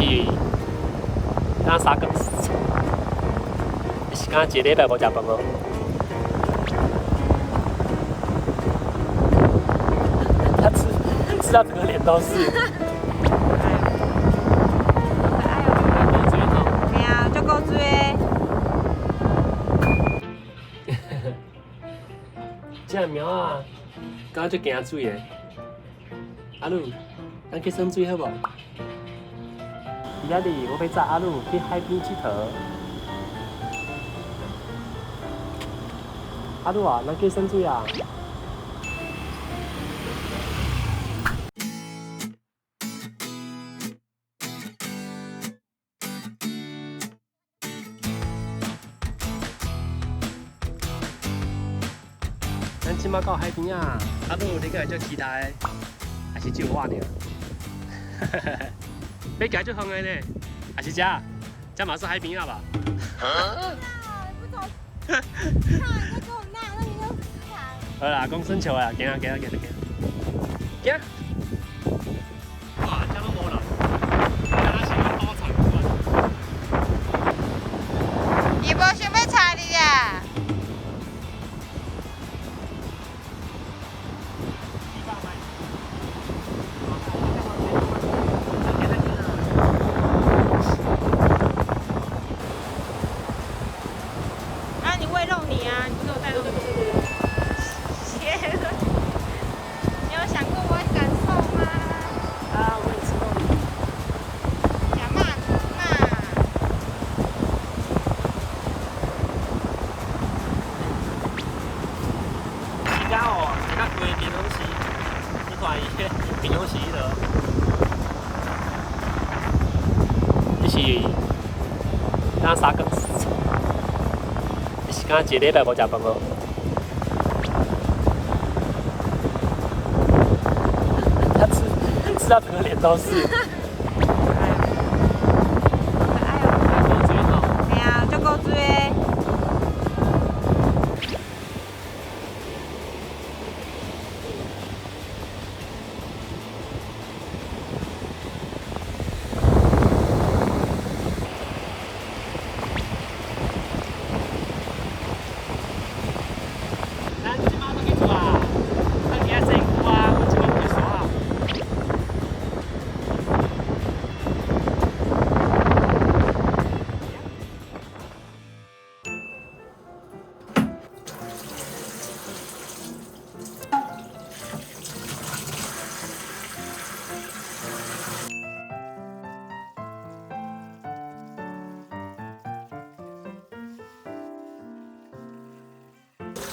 是敢三工，是敢一禮拜無食飯哦。他吃吃到整個臉都是。夠水吼。嘿啊，足夠水的。這个貓仔，敢若足驚水的。阿魯，咱去耍水好無？今仔日我欲載阿魯去海邊𨑨迌。阿魯啊，咱去耍水啊！咱這馬到海邊啊，阿魯，你敢會足期待？還是只有我爾？欲行足遠的呢？還是這？這嘛是海邊仔吧？啊！你不走，看你在跟我鬧，那你就池塘。好啦，講耍笑啊，行啊行啊行行行。哇，這攏無人，敢若是賭場仝款。伊無想欲睬你啊！啊！你餵肉泥啊！你不是有帶肉泥？你有想過我的感受嗎？啊，我會吃肉泥。食肉泥嘛。時間哦，較規平常時，你看伊彼平常時彼落，這是敢三工，是敢一禮拜無食飯哦。他吃吃到整個臉都是。夠水吼。嘿啊，足夠水的。咱這馬轉去厝啊，咱今仔洗身軀啊，阮這馬結束啊。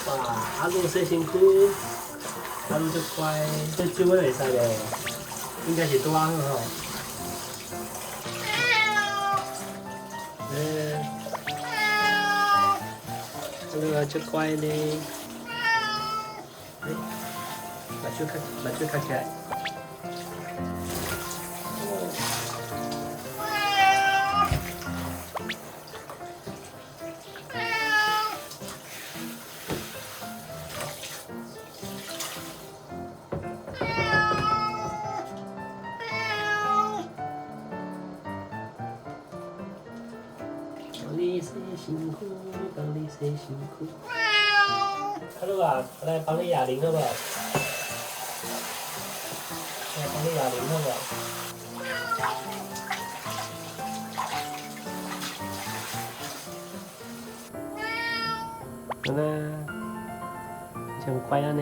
哇，阿魯洗身軀，阿魯足乖，這酒會使咧，應該是拄仔好吼。阿魯啊，足乖呢。欸，目睭較目睭較起來。幫你洗身軀，幫你洗身軀。阿魯啊，我來幫你啞鈴好無？我來幫你啞鈴好無？好啦，真乖按呢。